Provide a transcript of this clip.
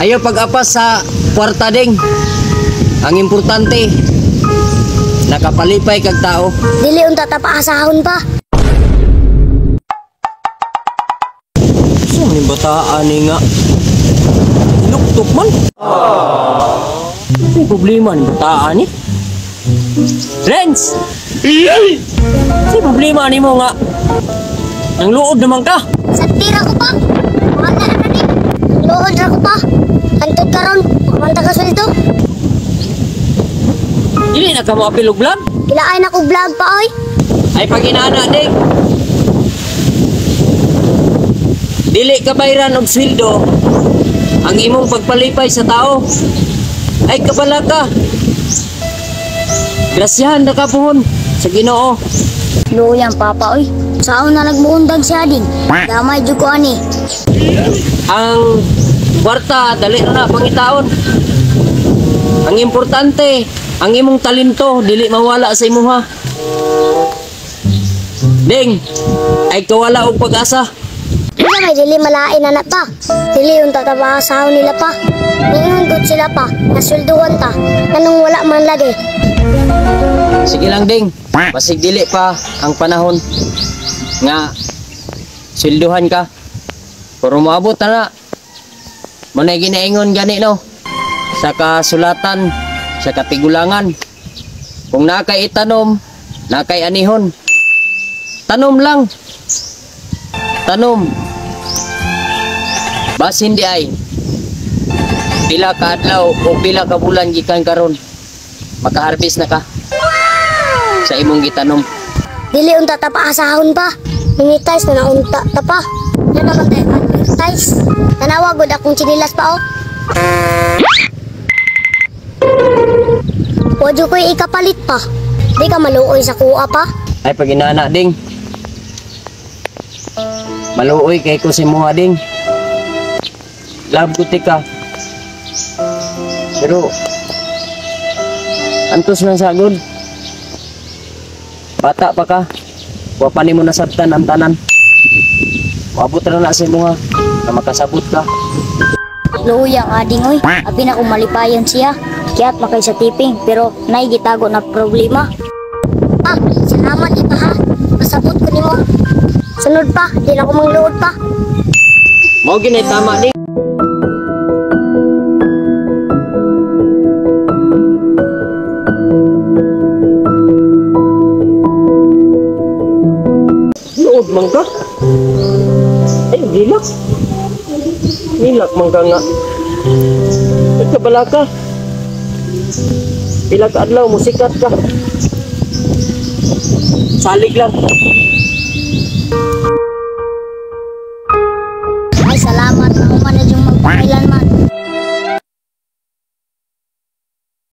Ayaw pag-apas sa kwarta, ding. Ang importante, nakapalipay kag tao. Dili unta ta paasahon pa. So, ni bataan ni nga. Luktok man. Ano problema ni bataan ni? Renz! Ano problema ni mo nga? Nang luod naman ka. Sa tira ko pa. Wala na ni. Luod ra ko pa. Antod karon, pamanta ka sweldo. Dili na ka mo apil og vlog. Ilaay na ko vlog pa oy. Ay pag-inaana, ding. Dili ka bayran og sweldo ang imong pagpalipay sa tao. Ay kabala ka. Grasyahan na ka puhon sa Ginoo. Luyan papa oy. Saon na nagmuundag siya ding. Damay jud ko ani. Ang kwarta dali na na pangitaon. Ang importante, ang imong talento dili mawala sa imuha. Ding, ay kawala og pag-asa. Unsa may dili malain na pa. Dili unta ta paasahon nila pa. Ningon gud sila pa, nasweldohan ta. Anong wala man lagi. Sige lang, ding. Basig dili pa ang panahon nga swelduhan ka. Pero moabot na na. Manay ginaingon gani no sa kasulatan, sa katigulangan. Kung nakay itanom, nakay anihon. Tanom lang. Tanom. Basin di ay pila ka adlaw o pila ka bulan gikan karon, makaharvest na ka sa imong gitanom. Dili unta ta paasahon pa. Monetize na naunta ta pa. Ano ba tayo advertise? Tanawa gud akong chinilas pa oh. Wadyo ko'y ikapalit pa. Di ka maluoy sa kuha pa. Ay pag inana, ding. Maluoy kay ko si muha, ding. Love ko tika. Pero antos lang sagod. Bata pa ka. Wa pa nimo nasabtan ang tanan. Moabot ra na sa imuha na makasabot ka. Luoy ang ading oy. Abi na kong malipayon siya. Kiyat makay sa tiping pero nay gitago na problema. Pa, salamat ipa ha. Pasabot ko nimo. Sunod pa, di na ko mangluod pa. Mao ginay tama, ding. Luod man ka. Ay, gilak. Nilak man ka nga. Nagkabala ka. Pila ka adlaw, musikat ka. Salig lang.